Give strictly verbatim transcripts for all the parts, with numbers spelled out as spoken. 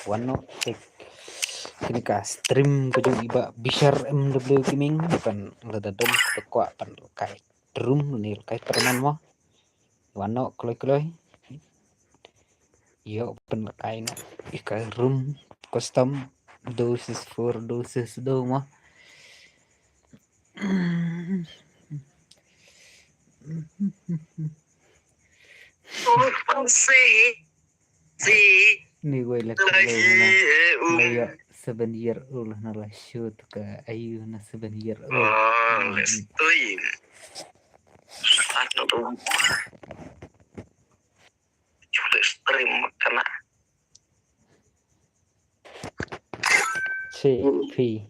Wan noh, kane ka stream ka jong i Bah Bishar M W Gaming, ban lada don ka kwah ban lehkai drum ne lehkai tyrmen mo. Wan noh kloi kloi. Ïoh pynlehkai noh ïa ka room custom, doses for doses do mo. Ni wei la ka lei na la, la ïa seven year old na la shoot ka ayu na seven year old. Oh, let's do it. Ano to? Cuba stream kana. C P.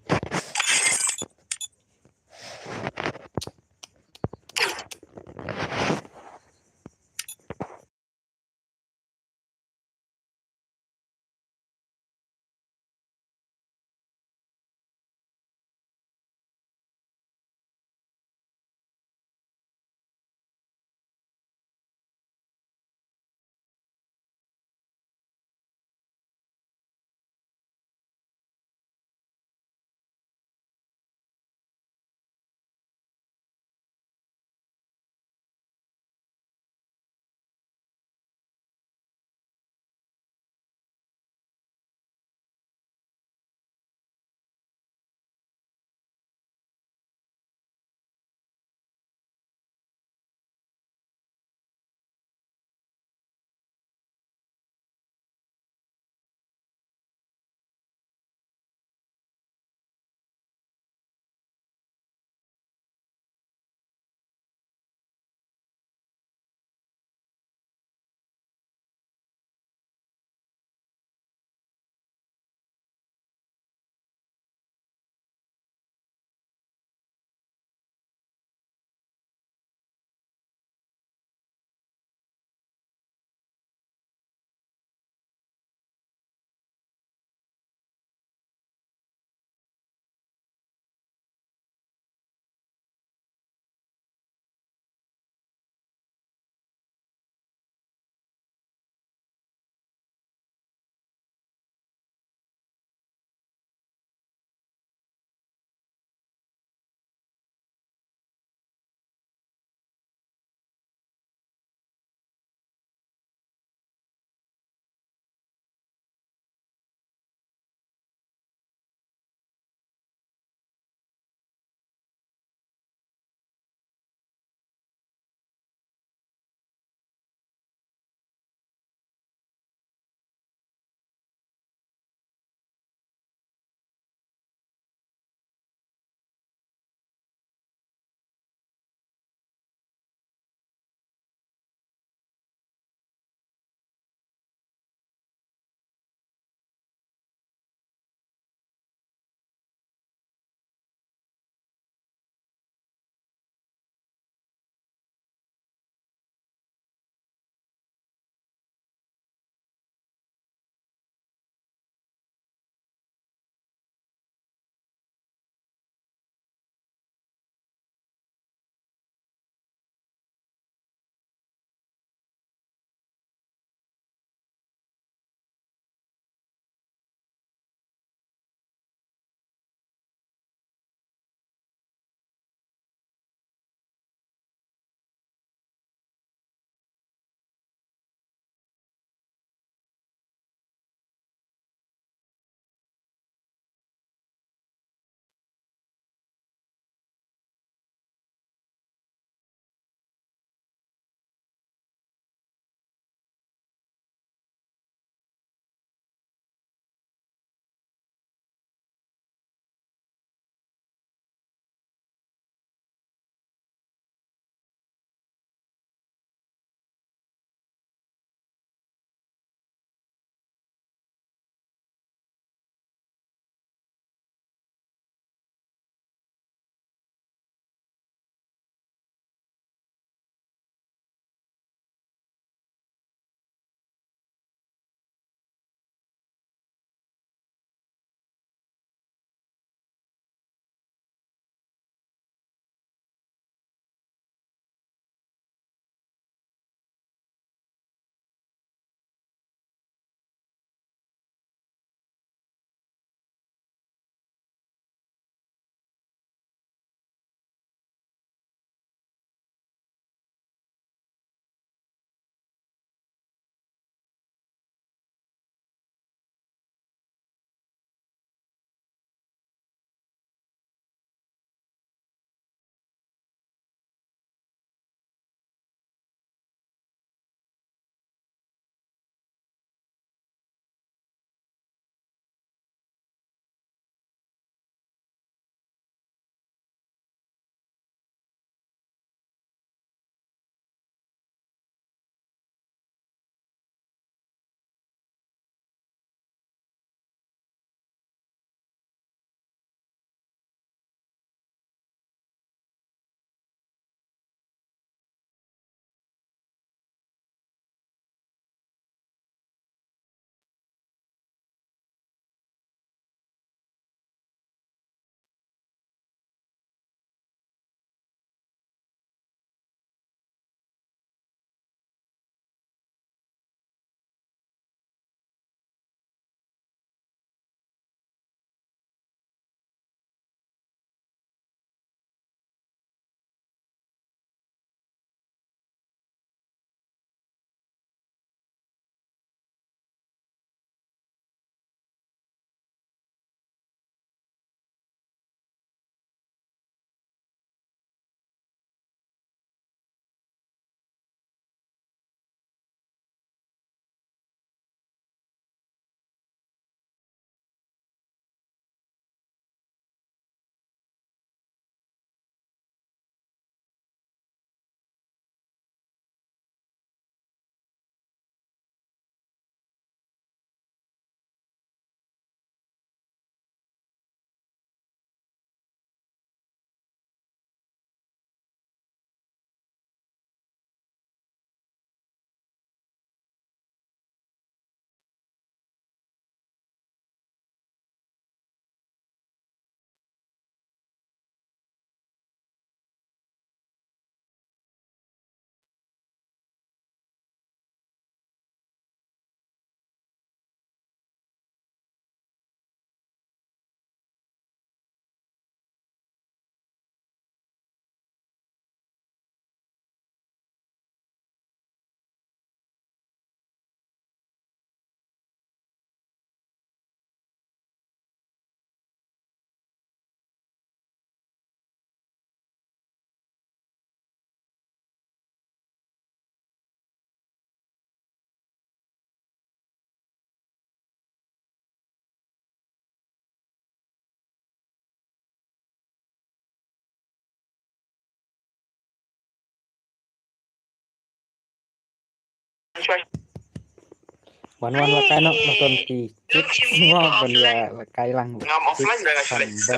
Wan wan la kai noh, la ton ki chik mo ban ïa la kai lang. Ngam offline dah, guys.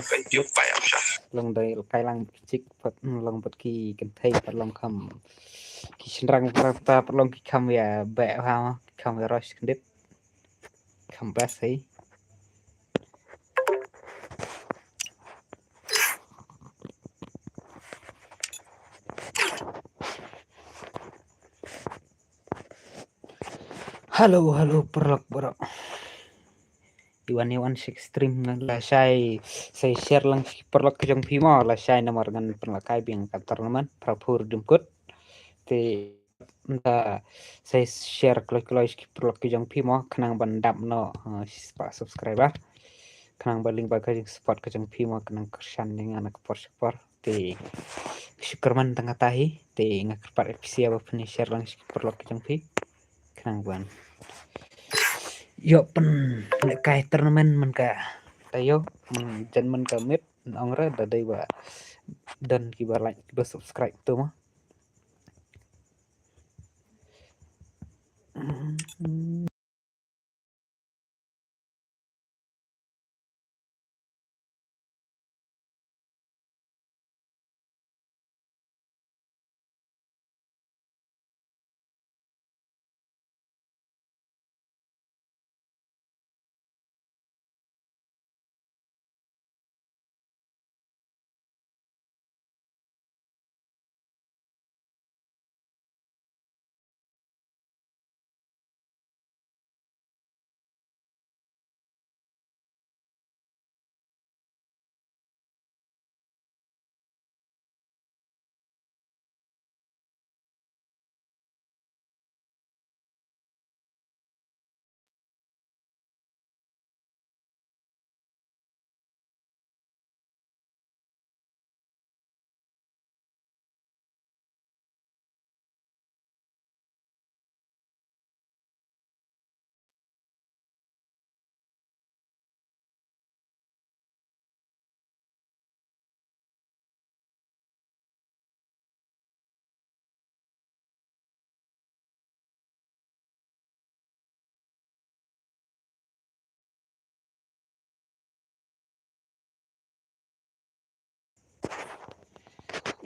Long dei la kai lang chik pat, long pat ki kynthei pat long kham. Ki shynrang pat long ki kham ïa beh ha, ki kham ïa rush kyndit. Kham best hi. Hello, hello, paralok baroh. Iwan, iwan sha ka stream, ngan la shai, shai share lang sha ki paralok ki jong phi mo, la shai namar ngan pynlehkai biang ka tournament, phra phew redeem code. Te nda shai share kloi kloi sha ki paralok ki jong phi mo, khnang ban dap noh, eh, shispah subscriber. Khnang ba lyngba ka jingsupport ka jong phi mo, khnang kyrshan ïa nga na ka por sha ka por. Te shu kyrmen tang kata hi, te nga kyrpad ïa phi sha ba phin share lang sha ki paralok ki jong phi. Khnang ban ïoh pynlehkai tournament mynta. Te ïoh, mm, jan mynta miet, ong re da dei ba don kiba like, kiba subscribe tu mo.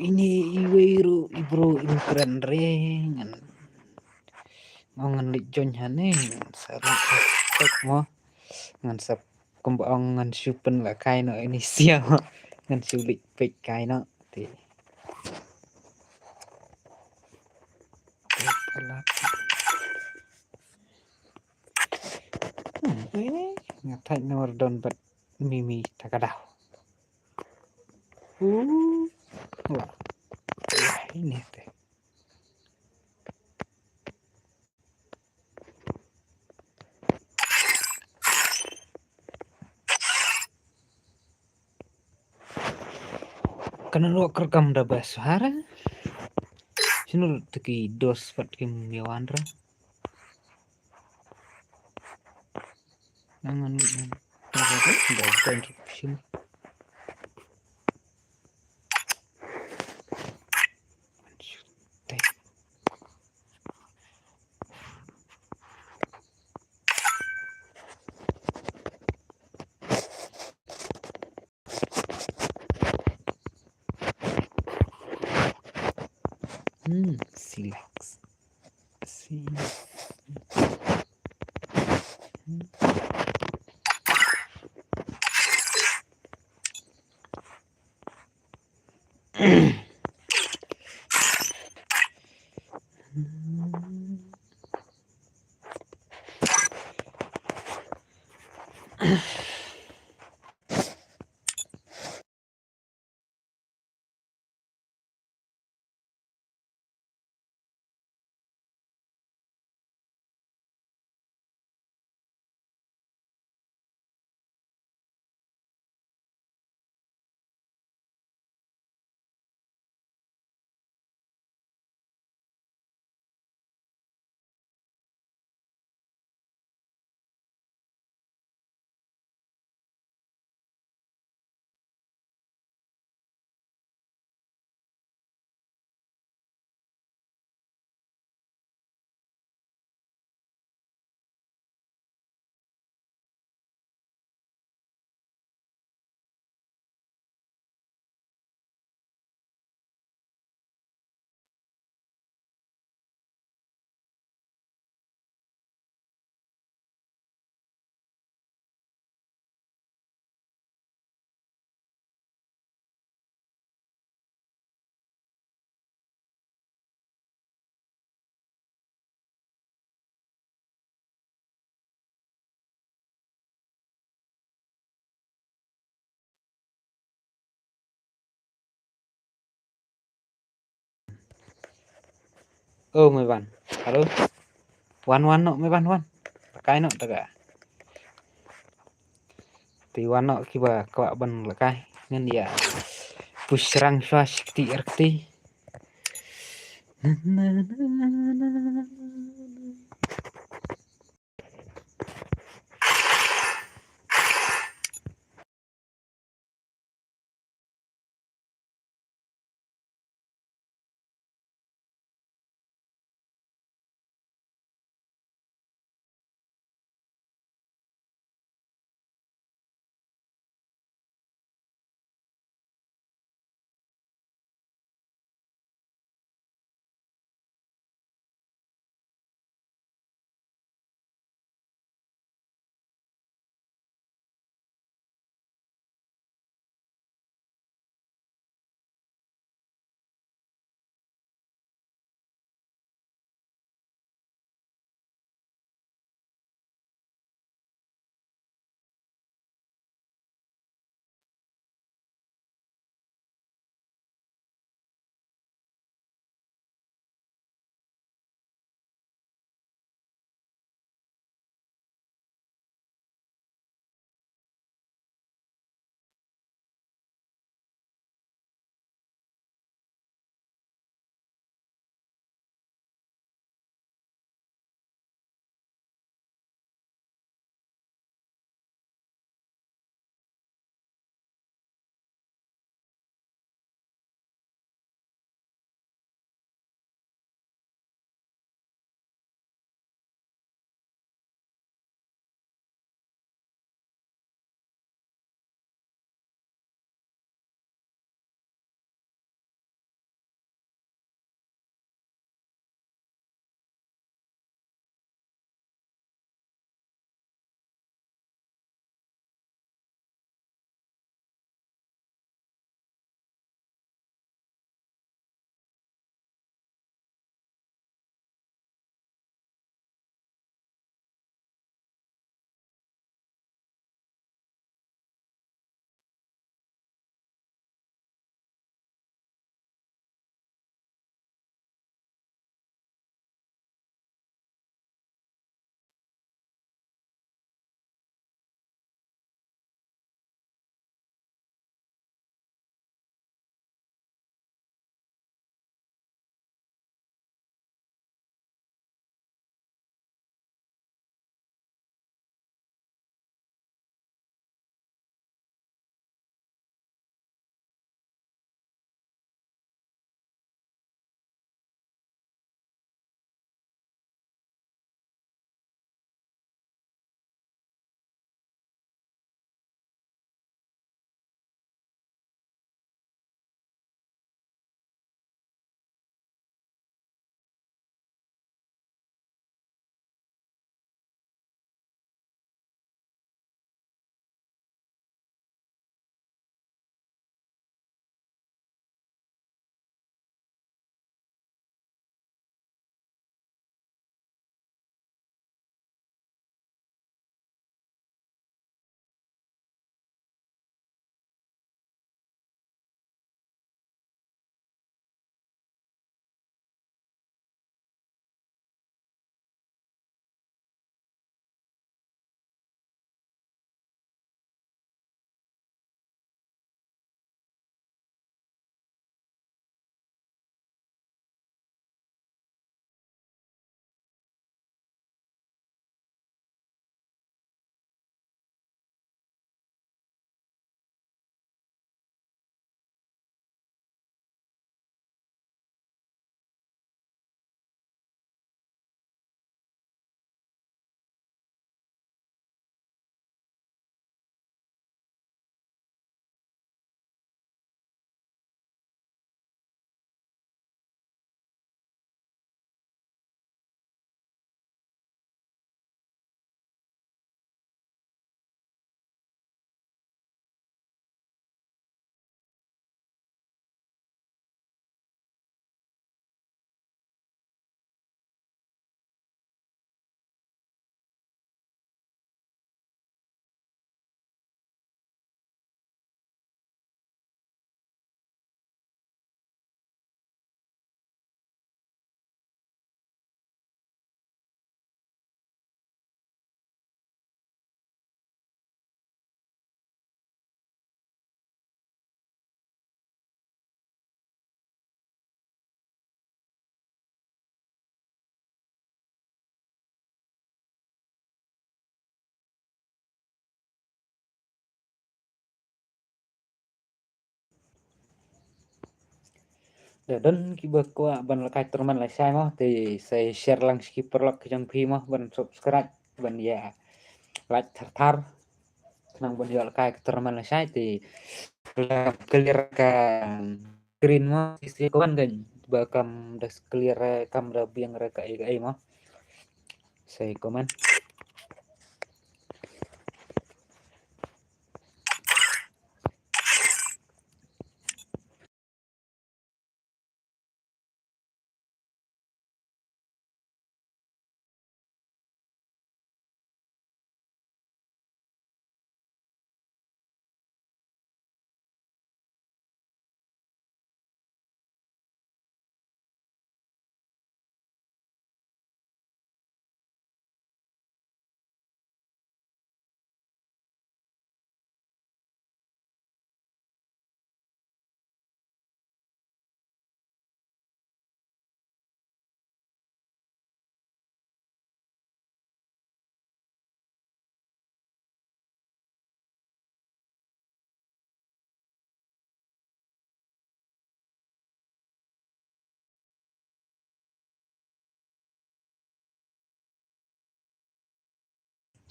Ini iwei ruh i bro i kren re ngan. Mo ngan leit join hangne ngan sa leit check mo. Ngan sa kumba ong ngan shu pynlehkai noh ini sia mo. Ngan shu leit peit kai noh. Te. Hmm, ini nga thait namar don bad Mimi Takada. Uh, wah. Wah, ini te. Kan ruh kyrkam da bas hara. Sino te ki dos pat kim yawan ra. Nangan ni. Nangan ni. Hmm, silex. Silex. Hmm. Oh, Meiban. Hello. Wan, wan noh, Meiban, wan. Lakai noh ta ka. Te wan noh kiba kwah ban lakai. Ngan ïa push rang shuwa shi kti ar kti. Te don kiba kwah ban lehkai tournament lashai mo, te sa share lang sha ki paralok ki jong phi mo, ban subscribe, ban ïa like thar thar. Khnang ban ïoh lehkai ka tournament lashai, te la clear ka screen mo, te sa comment kan, ba kam da clear, kam da biang re kaei kaei mo. Sa comment.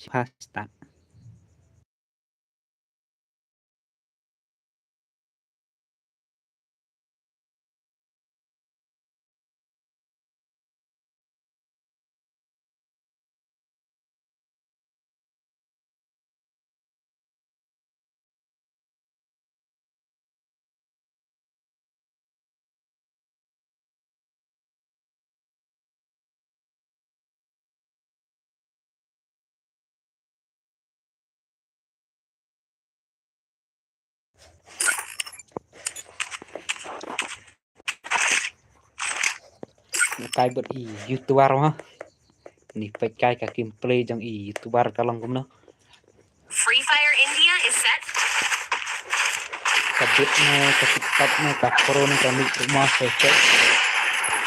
Pasta. Kai bad i YouTuber ma. Ni peit kai ka gameplay jong i YouTuber ka long kumno. Free Fire India is set. Ka bit ne, ka TikTok ne, ka pro ne, ka mik ma se se.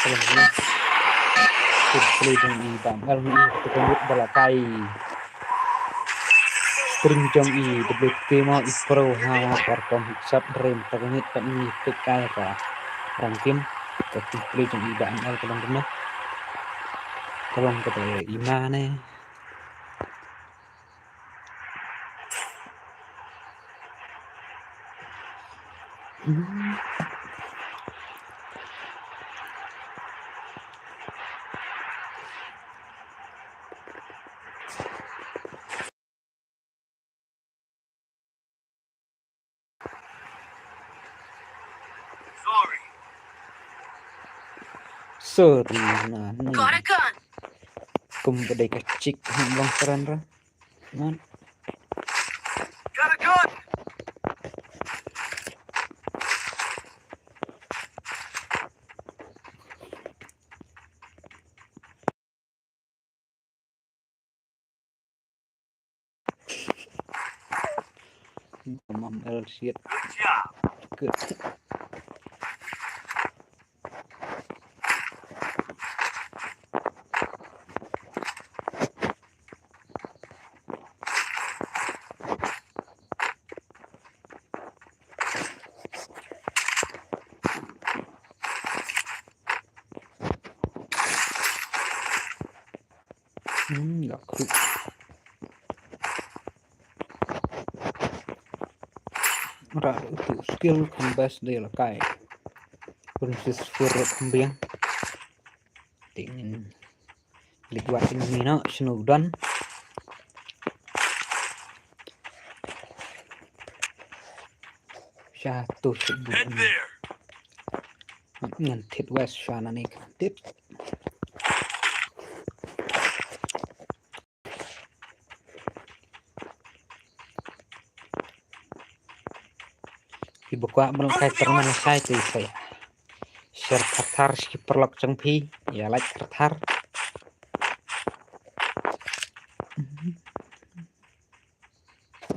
Ka long kumno. Gameplay jong i Bah M L ni, ka mik ba la kai. String jong i W T mo i pro ha, por kom hitsap rem ta ka mik, pat ni peit kai ka rangkim. Ka gameplay jong i Bah M L ka long kumno. Ka long kata i ma ne. Sorry, na, na. Got a gun. Kum ba dei ka chick hang long kren ra. Man. Got a gun. Mam el shit. Good. Hmm, la khu. Ra tu skill kan best de la kai. Kun sis fur kan biang. Tingin. Lik wat tingin ni no, snu don. Sha tu shu. Head there. Ngan tit west sha na ni kan tit. Kiba kwah ban lehkai tournament lashai te sa share thar thar sha ki paralok jong phi, ïa like thar thar.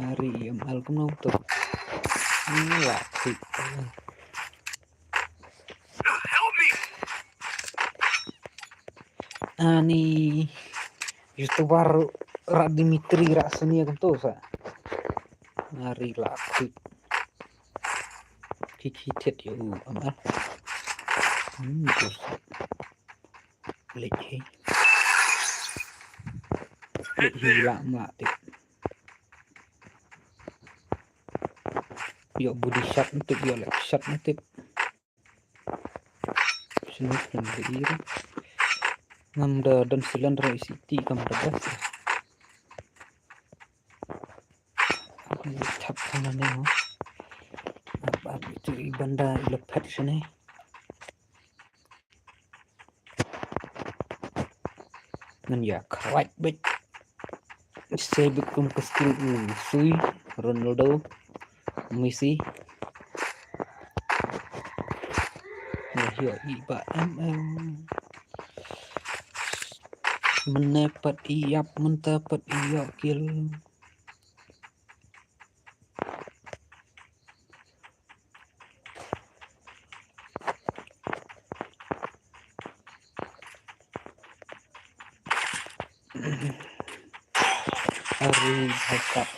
Ari em al kumno to. Ni la thik. Ani YouTuber ra Dimitri ra senia kumto sa. Ari la thik. Ki ki thied ïa u em al. Hmm, terus. Lek hi. Lek hi lah mla tip. Yo body shot na tip, yo leg shot na tip. Sini kan beri. Ngam da don silan ro isi ti kam da bas. Thap khamane ho. Ap ap itu i banda i lepet sini. Ngan ya kawat bet. Sebik kum ke skill u sui Ronaldo Messi. Wah yo i ba M M. Mene pat i ap, mynta pat i yo kill. Ari backup.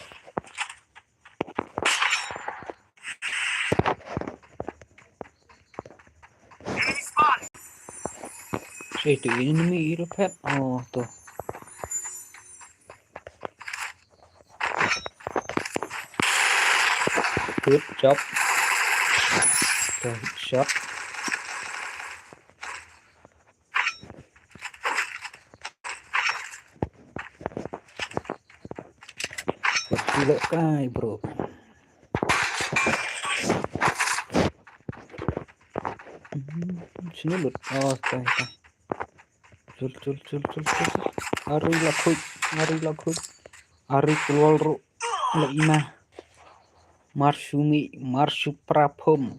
Situ enemy i lepet. Oh, tu. Good job. Tu, shot. Gila kai, bro. Hmm, sini lut. Oh, tai, tai. Chul, chul, chul, chul, chul, chul. Ari la khuid, ari la khuid. Ari kulwal ru la ina. Marsumi, marsuprapum.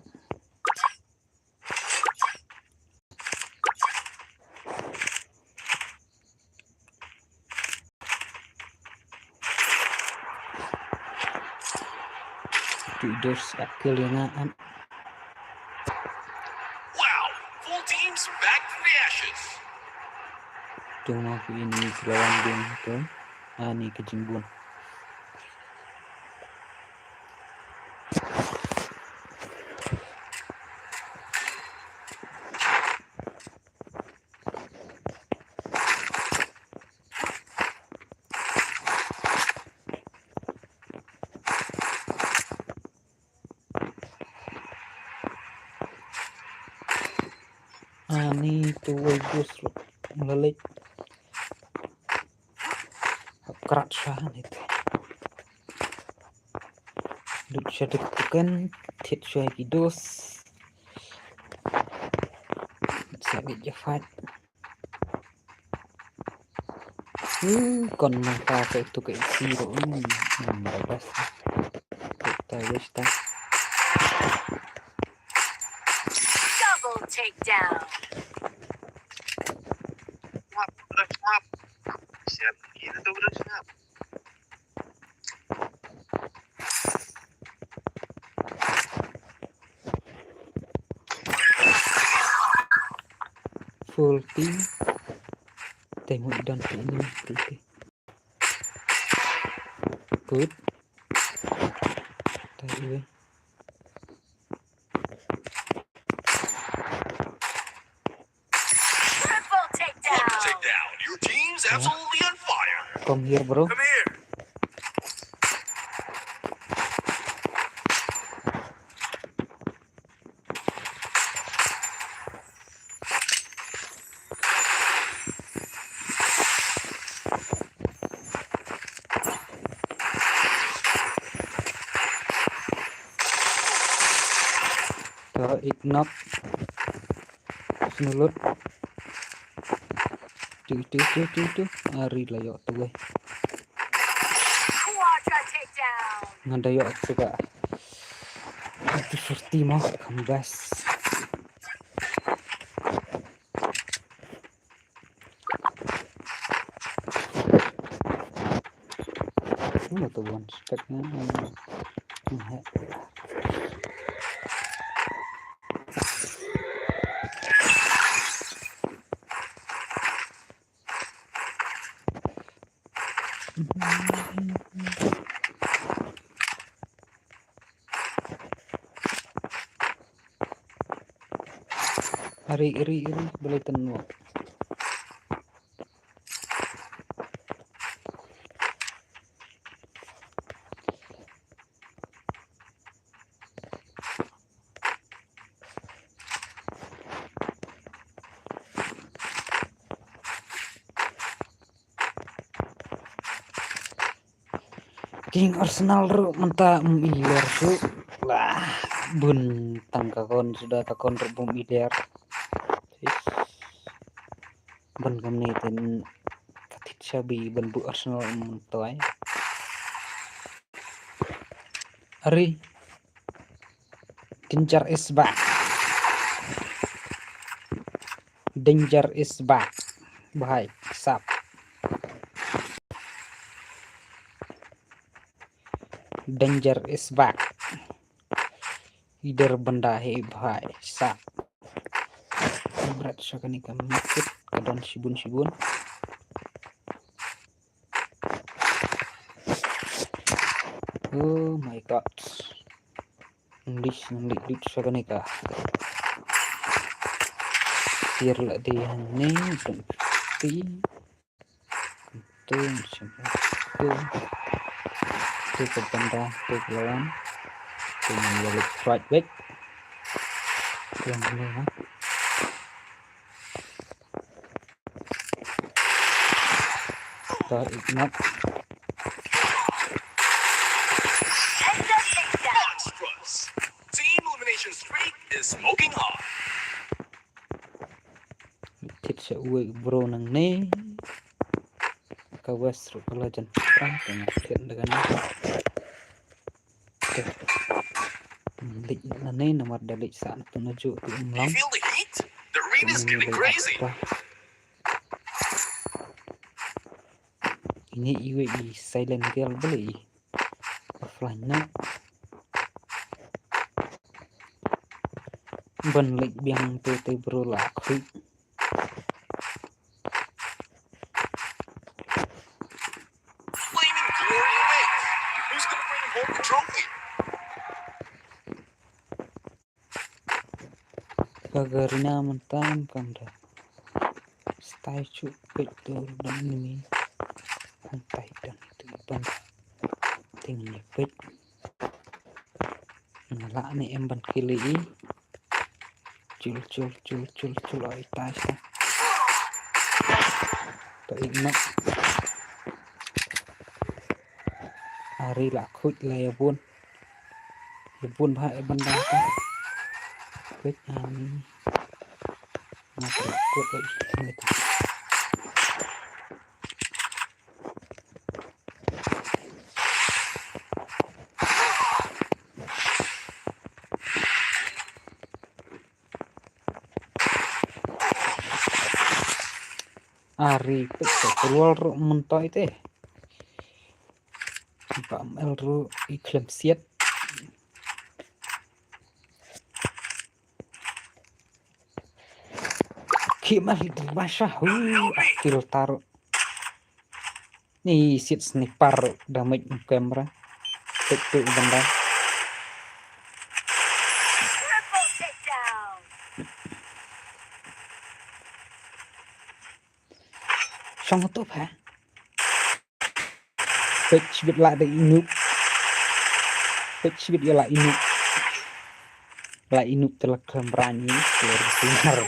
Tu dos akil yang an. Wow, full teams back from the ashes. Tu ma ku ini kelawan ding tu. Ani ke jingbun. Ani tu wai bus lo. Lalik. Krat sha ni te. Duk sha duk tuken, tit sha ki dos. Sa bit ja fight. Hmm, kon mata ke tu ke zero. Hmm, hmm, bagus. Kita wis ta. Double takedown. Siap, ini tuh udah siap. Full team. Tengok dan ini. Good. Tadi. Triple takedown. Your team's absolutely on fire. Come here, bro. Come here. Ta ik nak. Snulut. Tu, tu, tu, tu, tu. Ari la yok tu, eh. Quadra takedown. Ngan da yok tu ka. Itu fifty mah, kambas. Ano to, one stack na. Ri, ri, ri, balei tang noh. King Arsenal ruh mynta um i ler shuh. Lah, bun tang ka kon suda ka kon ruh bun i ler. Ban kam ne ten ka thit shabi ban bu Arsenal um toi. Ari. Danger is back. Danger is back. Bhai, sap. Danger is back. Ider banda he bhai, sap. Bret sha kane ka market ka don shibun shibun. Oh my God. English nang lit lit sha kane ka. Tier la di hangne, don't fifty. Tu, tu, tu ka banda, tu ka lawan. Tu nang ya lit right back. Tu nang ya. Tar iknat. Team elimination streak is smoking hot. Thit sha uwei bro nangne. Ka West ruh ka la jan prang ka nga thit da ka na. Lik na ne namar da lik sa na tu na ju tu um long. Feel the heat? The rain is getting crazy. Ini iwe i silent girl beli. Offline na. Ban lik biang te te bro la khui. Flaming glory awaits. Who's gonna bring home the trophy? Ka Garina mynta em kam da. Stai chu peit tu dang ni. Mynta dang tu ban. Ting ni peit. Nga lah ni em ban kili i. Chul, chul, chul, chul, chul, oi, tai sa. To i nok. Ari la khuid la ya bun. Ya bun bha e banda ta. Khuid ani. Nga khuid ai ni ta. Ari peit ka keluar ruh mentai te. Ba mel ruh i khlem siat. Ki mel di basha hu akil taruh. Ni siat sniper damage camera. Tek tu benda. Shong tu pha. Pech bit la de inuk. Pech bit ya la inuk. La inuk te la khlem rani. Keluar sinar.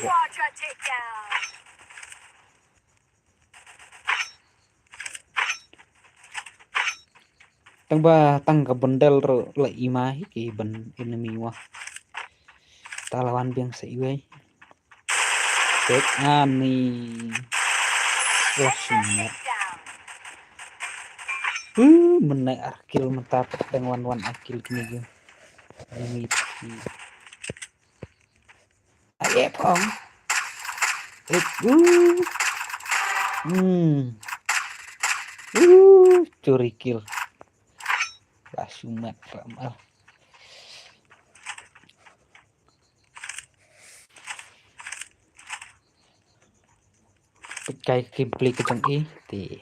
Tang ba tang ka bendel ro la ima hi ki ban enemy wa. Ta lawan biang sa iwei. Tek ani. Wah, sumat. Uh, menai arkil mentap dang wan wan arkil kini ge. Enemy. Aye phong. Eh, uh. Hmm. Uh, curi kill. Lah sumat ramal. Peit kai gameplay ka jong i te.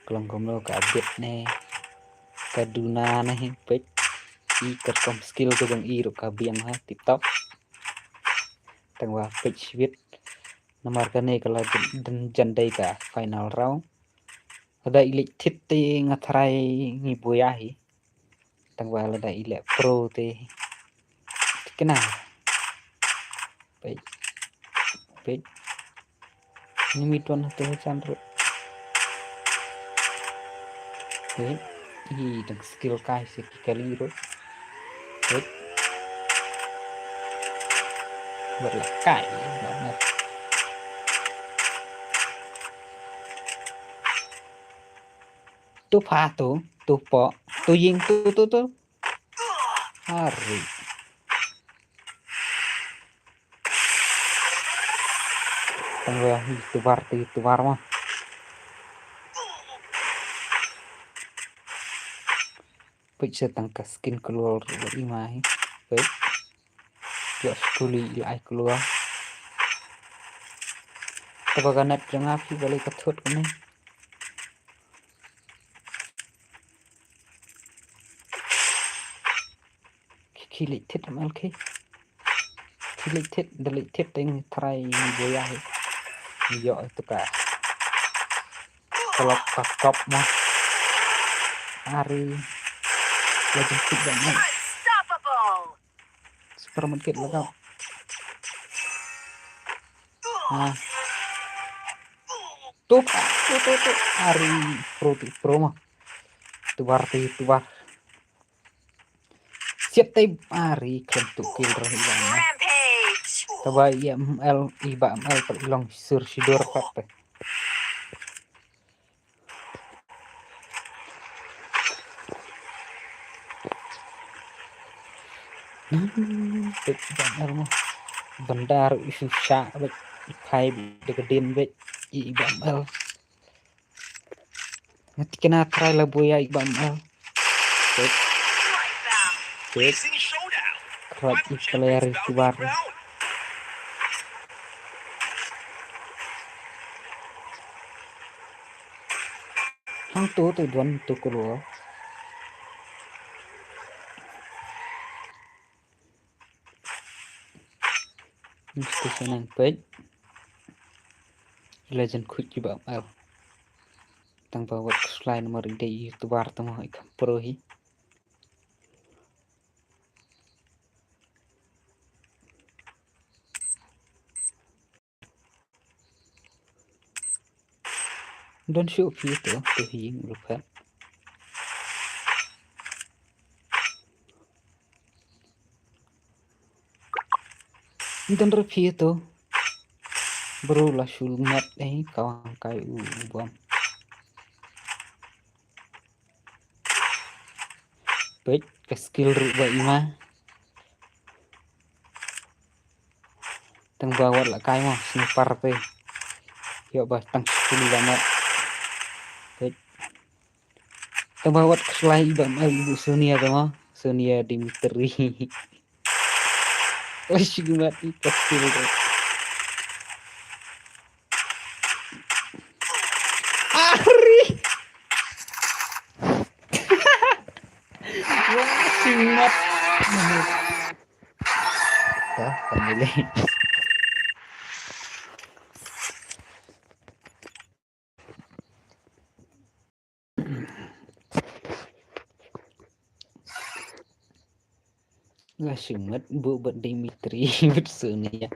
Ka long kumno ka update ne. Ka duna ne peit. I ka rukom skill ka jong i ruh ka biang ha tip top. Tang ba peit shibit. Namar kane ka la jan, jan dei ka final round. Lada i leit thied te nga tharai ngi buaia hi. Tang ba lada i leh pro te. Thikna. Peit. Peit. Ni mi tuan tu chan ru. Peit. I dang skill kai se ki kali ru. Peit. Berlakai. Tu pha tu, tu po, tu ying tu tu tu. Hari. Tang ba hi tu bar tu tu bar ma. Peit sa tang ka skin keluar i ma hi. Peit. Ïoh skuli i ai keluar. Taba ka net jong nga phi balei ka thut kane. Ki, ki leit thied M L ki. Ki leit thied, da leit thied teng try buaia hi. Ïoh itu ka. Kelok ka kop ma. Ari. Legend kick dah ma. Unstoppable. Super medkit lagap. Ah. Tuh, tuh, tuh, tuh. Ari pro, tuh, pro mah. Tubar, tuh, tubar. Siap tai ari khlem tuh kill roh i ba M L. Rampage. Taba i M L, i ba M L pat i long sur sidor pat te. Nang, peit i ba M L mo. Bandar i susah, peit i phai, peit i kedin, peit i ba M L. Nga thikna try la buaia i ba M L. Peit. Peit. Khlot i player i tubar. Hangto te don tu keluar. Mesti senang peit. Legend khuid i ba M L. Tang ba wat khuslai namar i dei i tubar te mo i kham pro hi. Don shuh phi to, to hi ing rupat. Don re phi to. Bro la shul mat eh kawang kai u bom. Peit ka skill ruh ba i ma. Tang ba wat la kai mo sniper te. Ïoh ba tang suli la mat. Peit. Tang ba wat khuslai i ba M L i bu Sonia te mo. Sonia Dimitri. Wah, shi mat i ka skill te. Ari. Wah, shi mat. Dah, kami lagi. Nga shu mat bu bad Dimitri bad Sonia.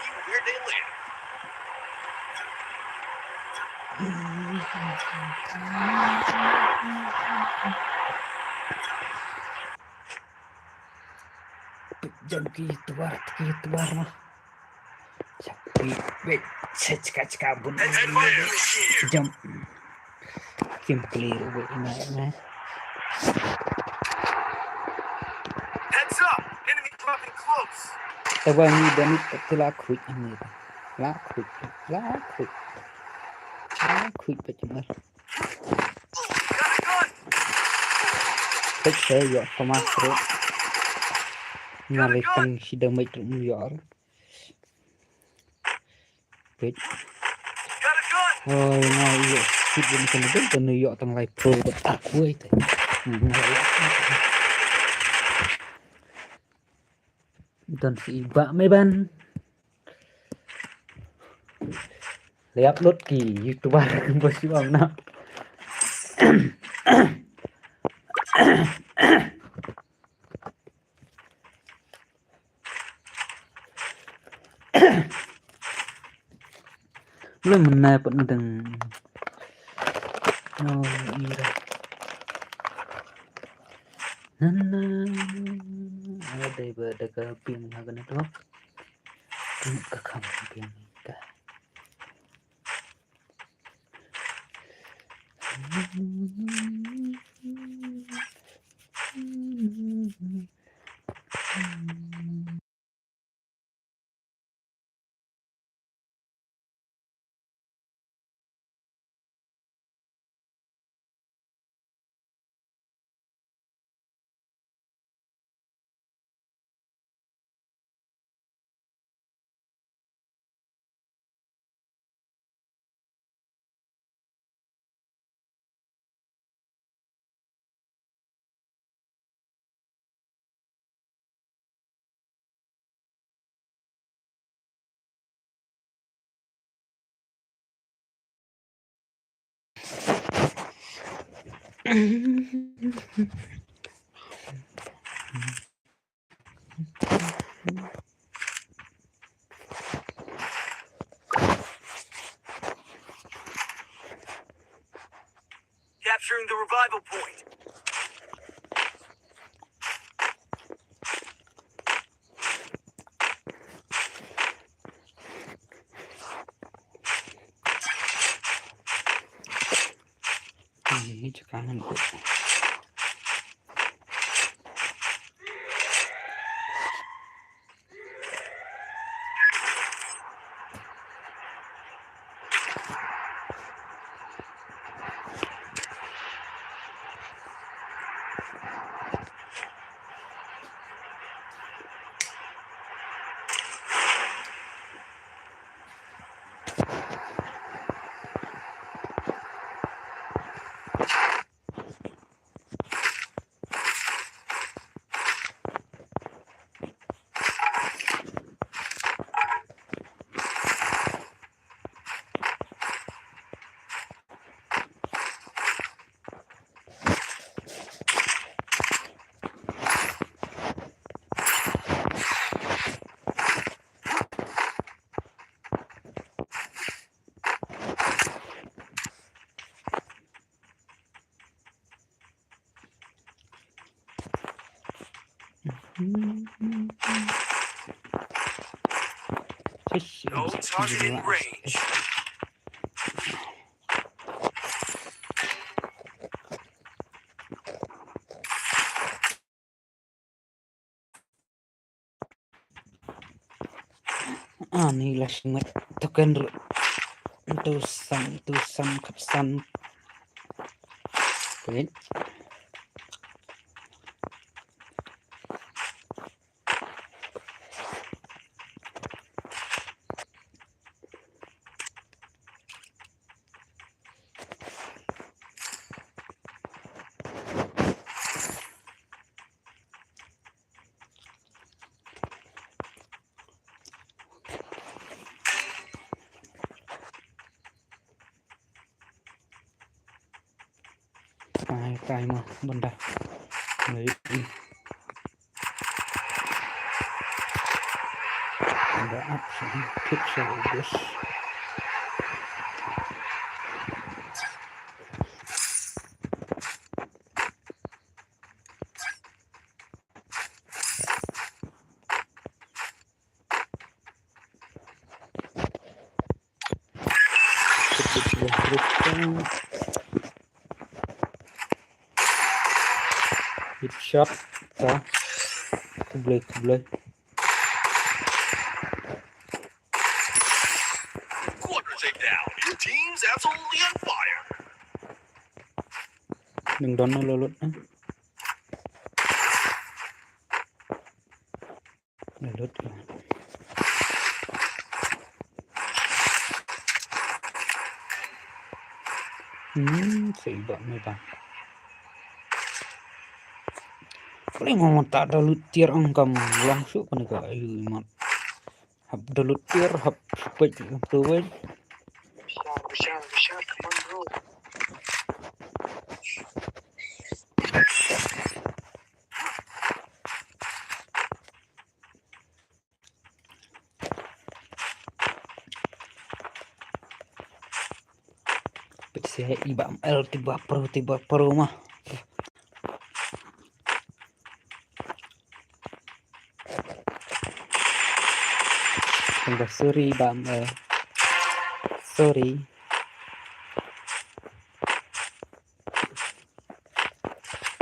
Where they live. Jam ki tuar, ki tuar ma. Jam ki, wait, chachka chachka bun. Jam. Kim clear wei na na. Heads up! Enemy dropping close. Te ba ni da ni te la khuid ni. La khuid, la khuid. La khuid pa chimar. Got a gun! Te se yo sama kre. Na le tang si da mai trum yo. Wait. Got a gun! Oi, na ïoh sit ban kan dei kan ïoh tang lai pro ba tak wei te. Hmm, na ïoh. Don si ba me ban. Le upload ki YouTuber ba si ba na. Mula menai pat nadang. Oh, ira. Nana. Ada dei ba da ka ping ha ka network. Ka kam ping ka. Capturing the revival point. Ih, cakap ngan kut. No target in range. Ani la shimet token ru. Tu san, tu san, khat san. Wait. Ai, tai mo, benda. Benda Absolute picture of this. Headshot. Ta. Khublei, khublei. Quadra takedown. Your team's absolutely on fire. Nang don na lolut na. Lolut. Hmm, sa iba me ba. Paling mo ta da lut tiar ang kam lang shu kan ka ayu imat. Hap da lut tiar, hap pek, hap tu wei. Bishar, Bishar, Bishar, come on, bro. Pek se iba el tiba pro, tiba pro mah. Tengah sorry bam eh. Sorry.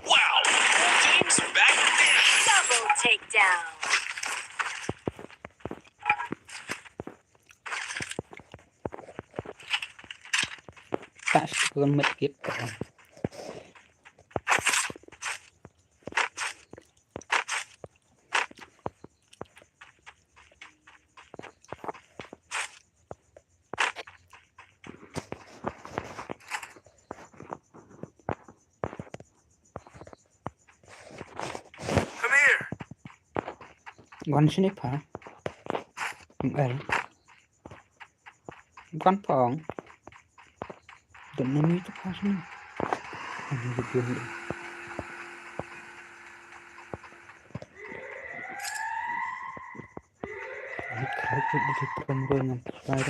Wow, team's back there. Double takedown. Pas tu kan medkit. Come here. Wan sini pa. Em. Bukan pong. Dan nani tu pa sini. Ini dia. Ini kerajaan di situ kan gue yang besar.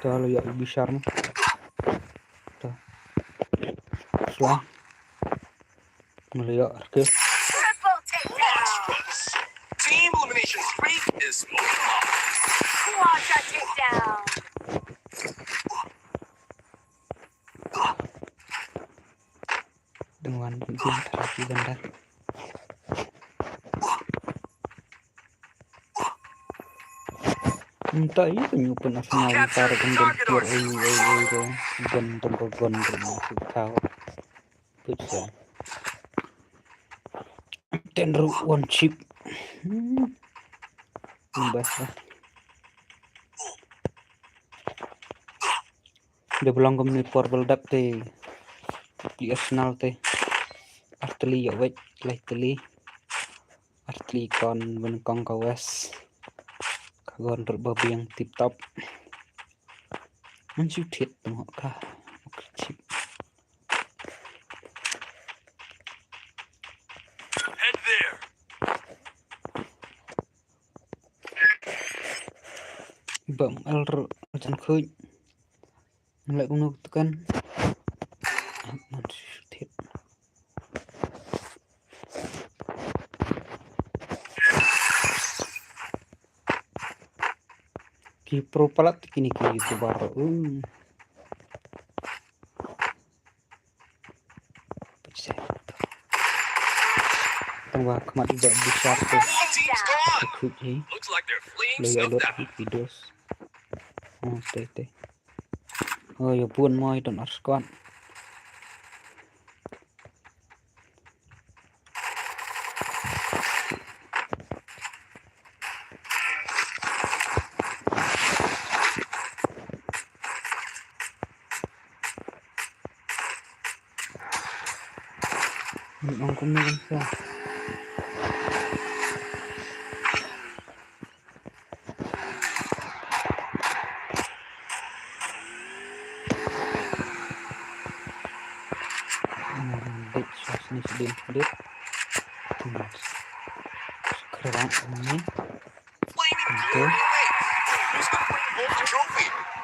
Tuh lo ya lebih besar mah. Tuh. Selang. Ngeliat, oke. Triple takedown. Team elimination streak is over. Quadra takedown. Dengan jin terapi ganda. Entah iya kan nyupen Arsenal ntar kan dan tiar ayu ayu ayu tu. Gon tengko gon tu masuk kau. Put sa. Ten ru one chip. Hmm. Imbas lah. Dia belong kumne por beldap te. Di Arsenal te. Arteli ya wet, lai teli. Arteli kon ben kong ka wes. Ka gon rut ba biang tip top. Man shu thiet tengok ka. Chip. Head there. Bam al jan khuid. Lek kumno tekan. Man shu thiet. Ki pro palat kini ki YouTuber. Hmm. Tang ba khmat iba bishar tu. Looks like they're fleeing. Lei stuff alot down. Videos. Oh, te te. Oh, yo pun mo i don ar squad. Ang kumne kan sa. Ni sdin sdin. Khrang ni. Oke.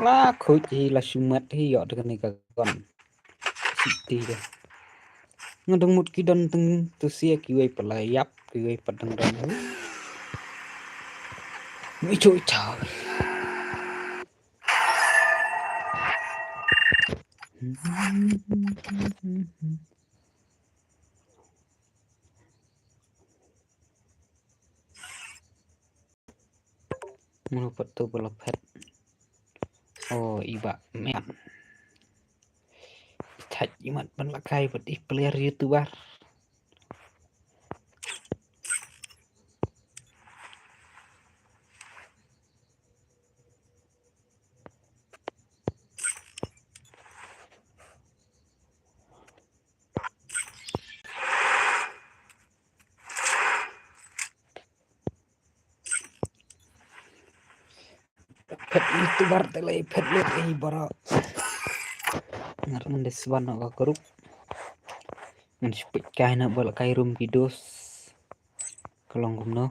La khuid hi la shu mat hi ïoh da kane ka gun. Siti de. Nga dang mut ki don teng tu sia kiwei pat la ïap kiwei pat dang don. Mi chu cha. Mano pat tu ba la phet. Oh, i Bah Mian. I thait i mat ban la kai bad i player YouTuber. Phet YouTuber te lei phet lut ei bro. Ngar ngan dei swan ka group. Ngan shu peit kai na ba la kai room ki dos. Ka long kumno.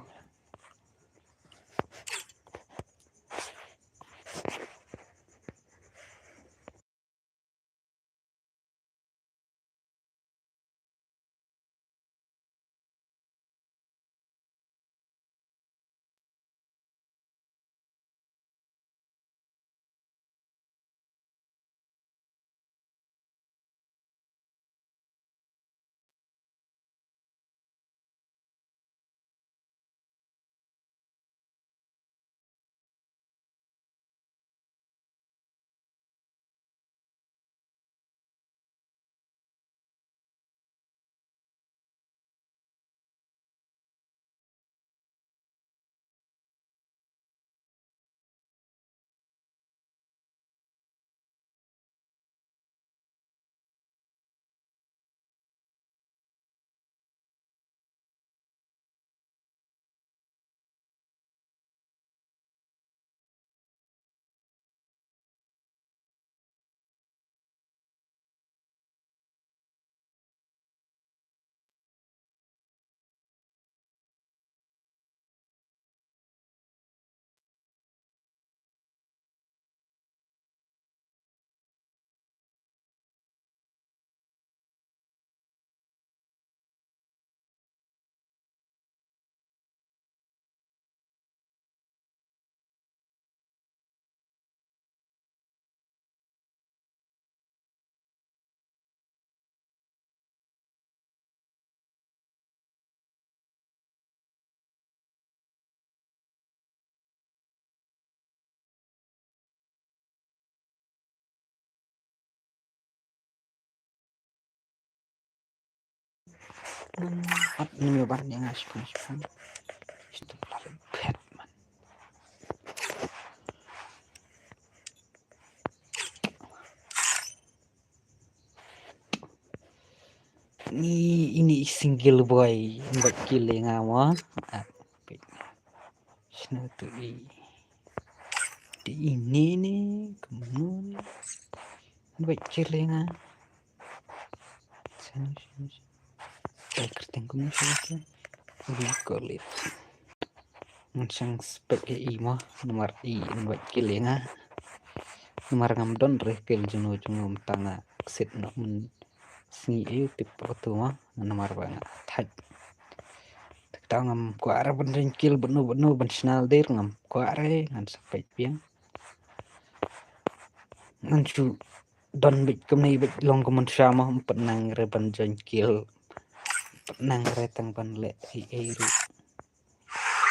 At ni me bar ni nga shpang shpang. Isto plar pet man. Ni ini single boy, buat kill ïa nga mo. Ah, peit. Shano tu i. Di ini ni, kumno ni. Buat kill ïa nga. Shano, shano, shano. Eh, kyrteng kumno shano tu. We call it. Ngan shang spek ïa i mo, namar i, namar kill ïa nga. Namar ngam don re kill jingno jingno mynta nga ksit noh mynsngi ïa u tip katu mo, namar ba nga thait. Te kata ngam kwah re ban join kill bad no bad no ban shna lder ngam kwah re ngan sa peit biang. Ngan shu don beit kumne beit long kumne sha mo, ym pat nang re ban join kill. Ym pat nang re tang ban leh ei ei ruh.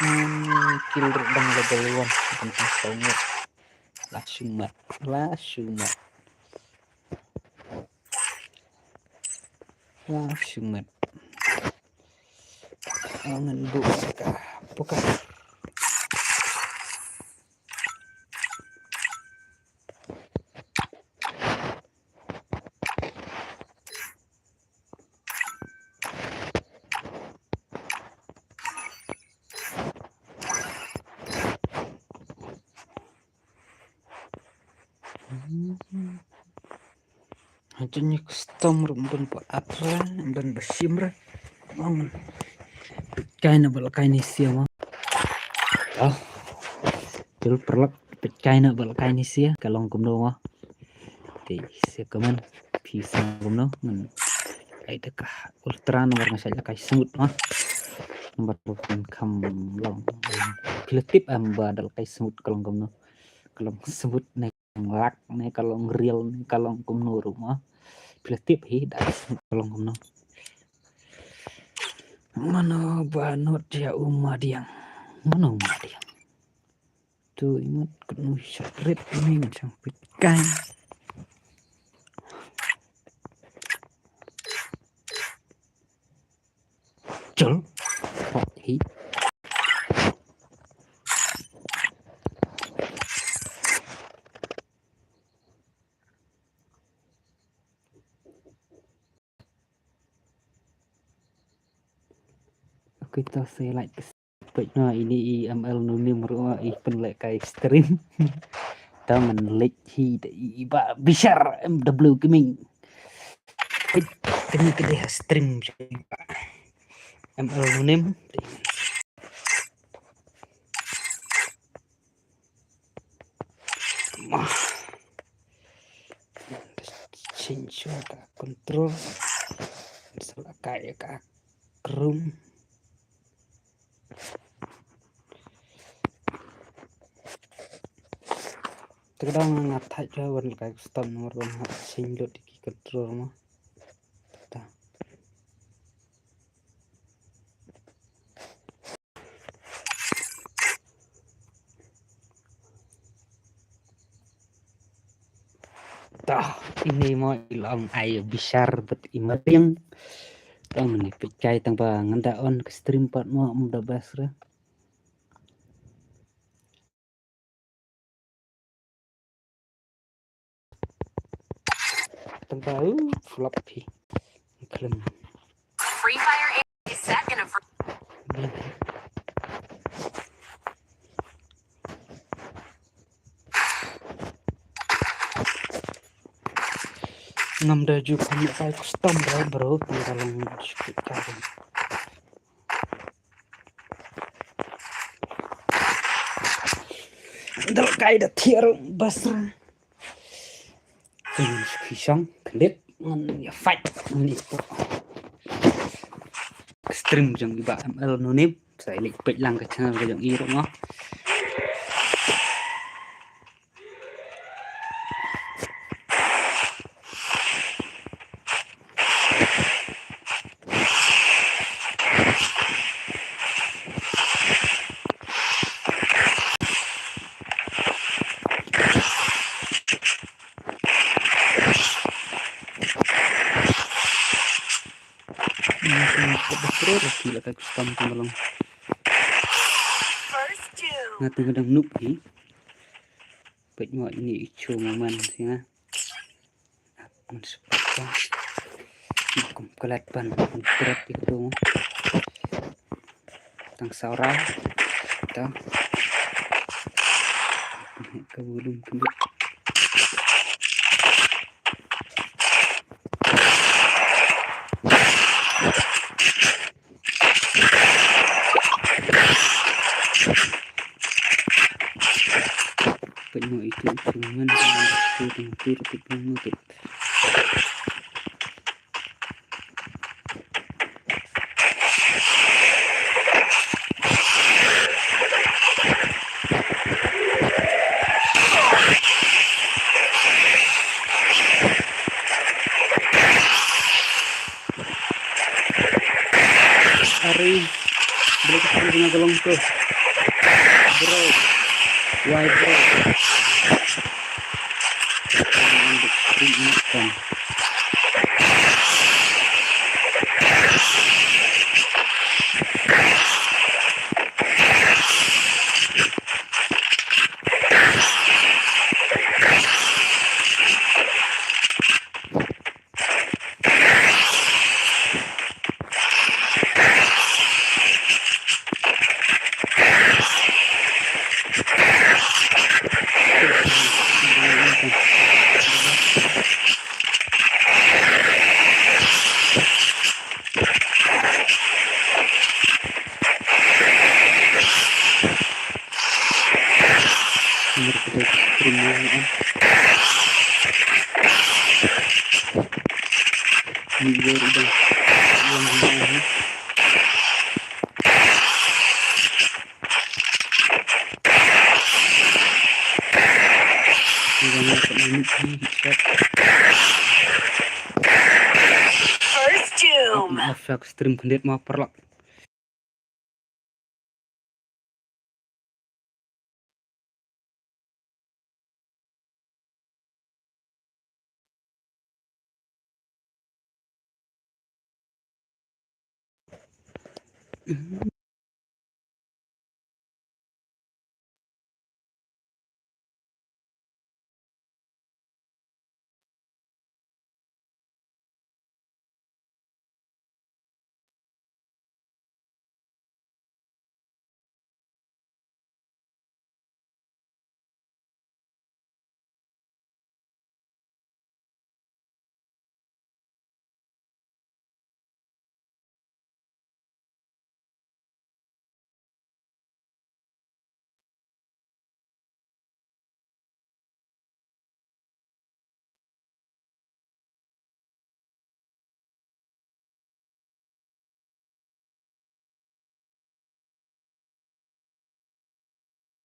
Hmm, kill ruh dang level one. Tang tang sawmet. La shu mat. La shu mat. La shu mat. Ngan buka. Buka. Hajin ïa custom ruh ym don ba atra, ym don ba shim re. Ong. Kai na ba la kai ni sia mo. Ah. Jul paralok, peit kai na ba la kai ni sia, ka long kumno mo. Te sia kaman phi sa kumno ngan ai da ka ultra namar nga sa la kai smooth mo. Namar ruh kan kham long. Phi la tip em ba da la kai smooth ka long kumno. Ka long smooth ne lak ne ka long real ne ka long kumno ruh mo. Phi la tip hi da ka long kumno. Mano ba not ïa u madiang. Mano madiang. Tu imat kut nu shot rit ni macam pekai. Jol. Hot hi. Okay, to sa like. Peit noh, ini i M L Nunim ruh i pynleh kai stream. Ta man leh hi da i Bah Bishar M W Gaming. Peit kane ka dei ha stream jong i Bah M L Nunim. Mah. Change ka control. Sa la kai ka room. Te ka dang nga thait ka wan la kai custom namar ba nga change lut ki control mo. Ta. Ta, ini mo i long ai Bishar bad i Mariang. Tang ni peit kai tang ba ngan da on ka stream pat mo um da bas re. Tang ba u flop hi. Khlem. Free Fire is set in a fr- Ngam da ju kham ïa kai custom re bro, tang ka long ju kai. Dal kai da thiar bas ra. Kin song khlip ngan ïa fight ngan ïa pok. Stream jong i Bah M L Nunim. Sa ïa leh peit lang ka channel ka jong i ruh mo. Ini kan dapat pro lagi lah kat custom tu malam. First kill. Nga tengah dang noob ni. Peit mo ini ichu momen sini. Kum kelat ban berat itu. Tang saura. Tang. Ke belum kembali. Pynmih itu, itu man, itu, itu, itu, itu, itu. Ari, boleh kita punya golong tu. Bro. Why, bro? First doom. Off stream khyndiat ma paralok.